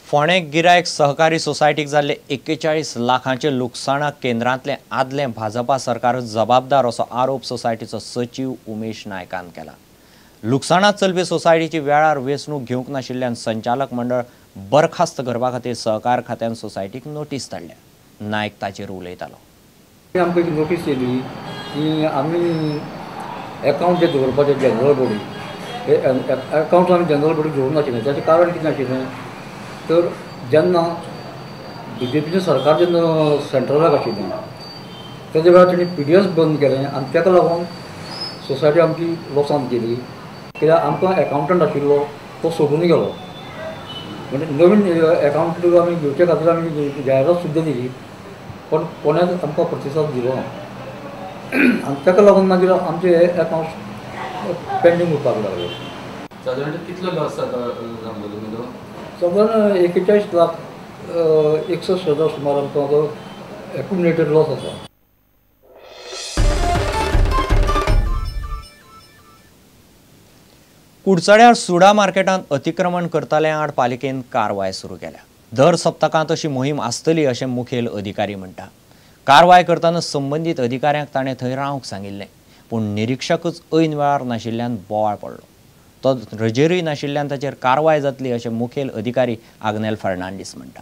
फोंडें गिरायक सहकारी सोसायटीक जाल्ले 41 लाखांचे लुकसाणाक केंद्रांतलें आदलें भाजपा सरकार जबाबदार असो आरोप सोसायटीचो सचीव उमेश नायकान केला। लुकसाणांत चलपी सोसायटीची वेळार वेंचणूक घेवंक नाशिल्ल्यान संचालक मंडळ बरखास्त करपा खातीर सहकार खात्यान सोसायटीक नोटीस धाडल्या। नायक ताचेर उलयतालो। आमकां एक नोटीस येयली की आमी एकावंट जे दवरपाचे जनरल बॉडी, हे एकावंट आमी जनरल बॉडी दवरूंक नाशिल्लें। ताचें कारण कितें आशिल्लें तर जेन्ना बीजेपीचें सरकार जेन्ना सेंट्रलाक आशिल्लें तेज्या वेळार तेणी पीडीएस बंद केलें आनी ताका लागून सोसायटी आमची लॉसांत गेली। कित्याक आमकां एकावंटंट आशिल्लो तो सोडून गेलो, म्हणजे नवीन एकावंटंट आमी घेवचे खातीर आमी जायरात सुद्दां दिली, पण कोणेच आमकां प्रतिसाद दिलो ना आनी ताका लागून मागीर आमचे हे एकावंट पेंडींग उरपाक लागले। सादारण कितलो लॉस जाता? सादारण 41 लाख 61 हजार सुमार आमकां तो एक्युमुलेटेड लॉस आसा। कुडचड्यार सुडा मार्केटांत अतिक्रमण करतल्या आड पालिकेन कारवाय सुरू केल्या। दर सप्तकांत अशी मोहीम आसतली अशें मुखेल अधिकारी म्हणटा। कारवाय करतना संबंदीत अधिकाऱ्यांक ताणें थंय रावंक सांगिल्लें, पूण निरीक्षकच ऐन वेळार नाशिल्ल्यान बोवाळ पडलो। तो रजेरूय नाशिल्ल्यान ताचेर कारवाय जातली अशें मुखेल अधिकारी आग्नेल फर्नांडीस म्हणटा।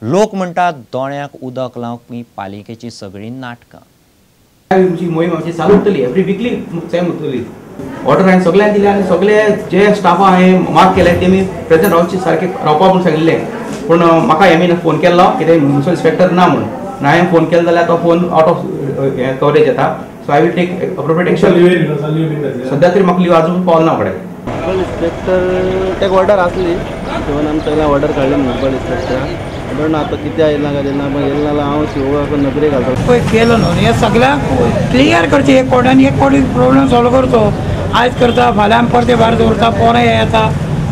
लोक म्हणटात दोळ्यांक उदक लावपी पालिकेची सगळीं नाटकां। आमची मोहीम आमची चालू उरतली, एवरी विकली सेम उरतली। ऑर्डर हांवें सगळ्यांक दिल्या आनी सगळे जे स्टाफा हांवें मार्क केले तेमी प्रेजंट रावचे सारके रावपा म्हूण सांगिल्लें, पूण म्हाका एमीन फोन केल्लो कितें म्युनिसिपल इन्स्पेक्टर ना म्हूण, आनी हांवें फोन केलो जाल्यार तो फोन आवट ऑफ कवरेज येता। So I will take appropriate action. सद्या तरी म्हाका लिव आजून पावल ना कडेन। म्युनिसिपल इन्स्पेक्टर तेका ऑर्डर आसली तेन्ना आमी सगळ्यांक ऑर्डर काडली म्युनिसिपल इन्स्पेक्टराक, पण आतां कितें येयला काय ना येयला जाल्यार हांव शिवो नदरेक घालता। पळय केलो न्हू हें सगळ्यांक क्लियर करचें, एक कोणान एक कोणी प्रोब्लेम सॉल्व करचो। आयज करता फाल्यां आमी परते भायर दवरता, पोरां येता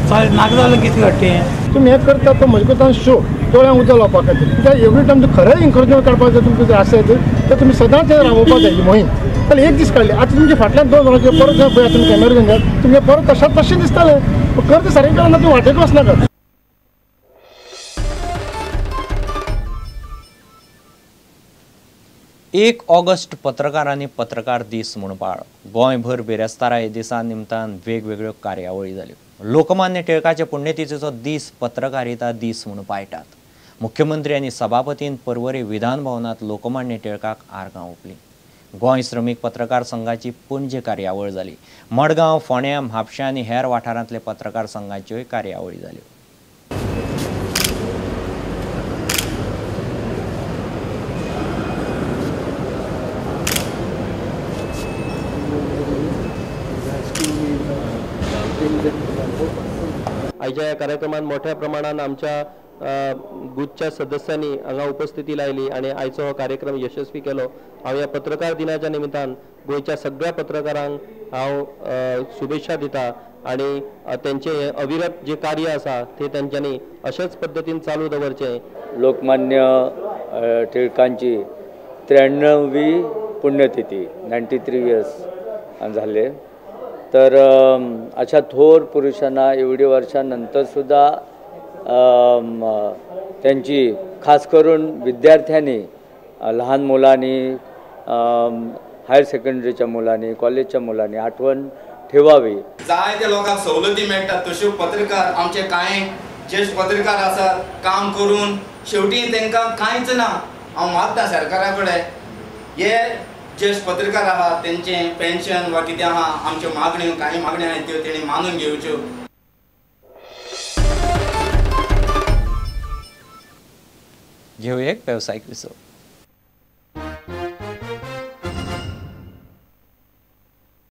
नाका जालें कितें घडटें। तुमी हें करता तो म्हजे करता शो दोळ्यांक उजो लावपा खातीर, कित्याक एवरी टायम खरें इन्क्रोचमेंट काडपाक जाय तुमकां जर आसत तर तुमी सदांच रावोवपाक जाय ही मोहीम। जाल्यार एक दीस काडली, आतां तुमच्या फाटल्यान 2 वरांचे परत पळय तुमी कॅमेरा घेवन जात तुमगे परत तशाच तशें दिसतालें, करता सारकें करना तुमी वाटेक वचनाकात। एक ऑगस्ट पत्रकारांनी पत्रकार दीस म्हूण पाळ्ळो। गोंयभर बिरेस्तारा हे दिसा निमतान वेगवेगळ्यो कार्यावळी जाल्यो। लोकमान्य टिळकाचे पुण्यतिथीचो दीस पत्रकारिता दीस म्हूण पाळटात। मुख्यमंत्री आनी सभापतीन पर्वरी विधान भवनांत लोकमान्य टिळकाक आर्गां ओंपलीं। गोंय श्रमीक पत्रकार संघाची पणजे कार्यावळ जाली। मडगांव, फोंड्या, म्हापशें आनी हेर वाठारांतले पत्रकार संघाच्योय कार्यावळी जाल्यो। आयच्या ह्या कार्यक्रमात मोठ्या प्रमाणात आमच्या गुथच्या सदस्यांनी हांगा उपस्थिती लायली आनी आयचो हो कार्यक्रम यशस्वी केलो। हांव ह्या पत्रकार दिनाच्या निमित्तान गोंयच्या सगळ्या पत्रकारांक हांव शुभेच्छा दिता आनी तेंचें हें अविरत जें कार्य आसा तें तेंच्यांनी अशेंच पद्दतीन चालू दवरचें। लोकमान्य टिळकांची 93वी पुण्यतिथी 93 इयर्स झाले, तर अशा थोर पुरुषांना एवढी वर्षांनंतरसुद्धा त्यांची खास करून विद्यार्थ्यांनी, लहान मुलांनी, हायर सेकंडरीच्या मुलांनी, कॉलेजच्या मुलांनी आठवण ठेवावी। जायते लोकांक सवलती मेळटात तश्यो पत्रकार आमचे कांय ज्येश्ठ पत्रकार आसात काम करून शेवटी तांकां कांयच ना। हांव मागता सरकारा कडेन हे ज्येश्ठ पत्रकार आहा तेंचें पेन्शन वा कितें आहा आमच्यो मागण्यो कांय मागण्यो आहात त्यो तेणी मानून घेवच्यो। घेवया एक वेवसायीक विसव।